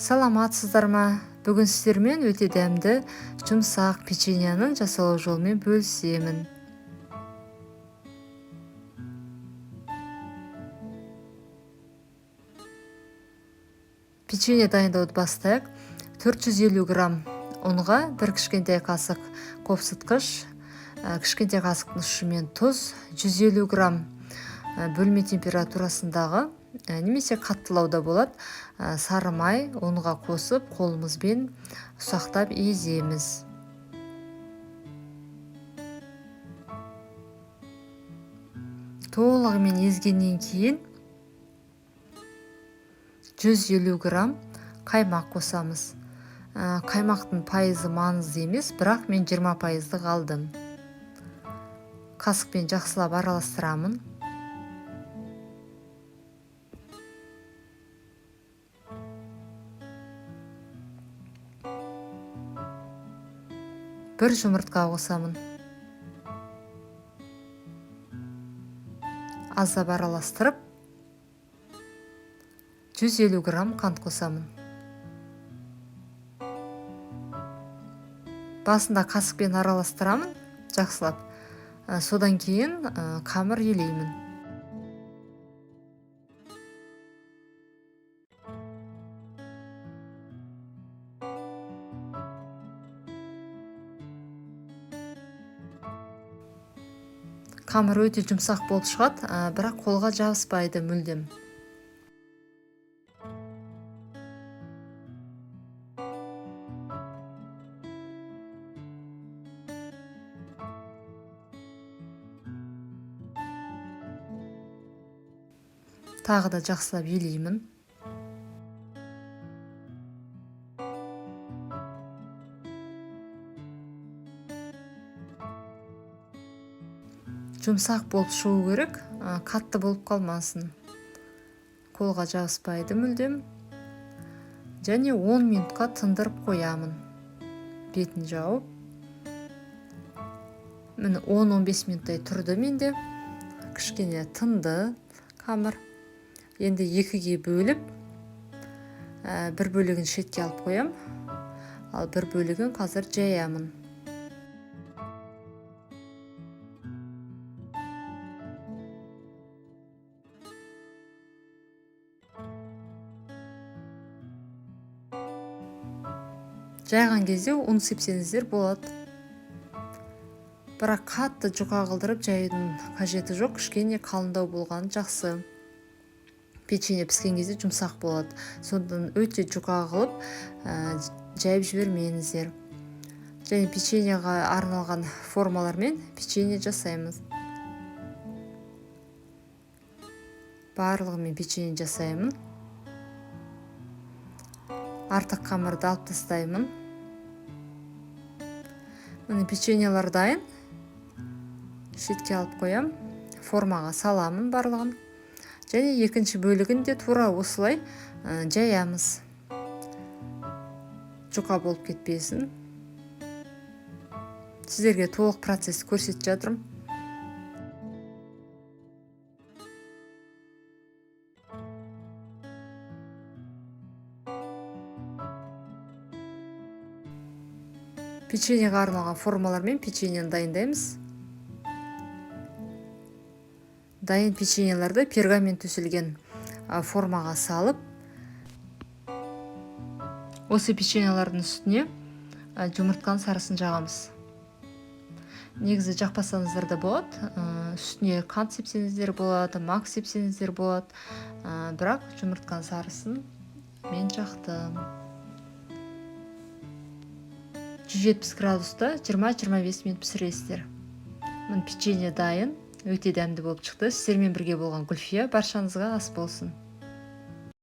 Саламатсыздар ма? Бүгін сіздермен өте дәмді жұмсақ печеньенің жасалу жолымен бөлісемін. Печенье дайындауды бастайық. 450 грамм ұнға бір кішкентай қасық қопсытқыш, кішкентай қасықтың ұшымен тұз, 150 грамм бөлме температурасындағы немесе қаттылау да болады, сары май ұнға қосып қолымызбен ұсақтап еземіз. Толығымен езгеннен кейін 150 грамм қаймақ қосамыз. Қаймақтың пайызы маңызды емес, бірақ мен 20%-дық алдым. Қасықпен жақсылап араластырамын. Бір жұмыртқа қосамын. Аздап араластырып, 150 грамм қант қосамын. Басында қасықпен араластырамын жақсылап. Содан кейін қамыр елеймін. Қамыр өте жұмсақ болып шығады, бірақ қолға жабыспайды мүлдем. Тағы да жақсылап елеймін. Жұмсақ болып шығу керек, қатты болып қалмасын. Қолға жабыспайды мүлдем. Және 10 минутқа тындырып қоямын. Бетін жауып. Міне 10-15 минуттай тұрды менде. Кішкене тынды қамыр. Енді екіге бөліп, бір бөлігін шетке алып қоям, ал бір бөлігін қазір жаямын. Жайған кезде ұн сепсеңіздер болады. Бірақ қатты жұқа қылдырып жаюдың қажеті жоқ, кішкене қалыңдау болғаны жақсы. Печенье піскен кезде жұмсақ болады. Сондықтан өте жұқа қылып жайып жібермеңіздер. Және печеньеға арналған формалармен печенье жасаймыз. Барлығымен печенье жасаймын. Артық қамырды алып тастаймын. Міне печеньелер дайын. Шетке алып қоям. Формаға саламын барлығын. Және екінші бөлігін де тура осылай жаямыз. Жұқа болып кетпесін. Сіздерге толық процесс көрсетіп жатырмын. Печеньеға арналған формалармен печеньені дайындаймыз. Дайын печеньелерді пергамент төселген формаға салып, осы печеньелердің үстіне жұмыртқаның сарысын жағамыз. Негізі жақпасаңыздар да болады, үстіне қант сепсеңіздер болады, мак сепсеңіздер болады, бірақ жұмыртқаның сарысын мен жақтым. 170 градуста 20-25 минут пісіресіздер. Міне печенье дайын, өте дәмді болып шықты. Сіздермен бірге болған Гүлфия, баршаңызға ас болсын.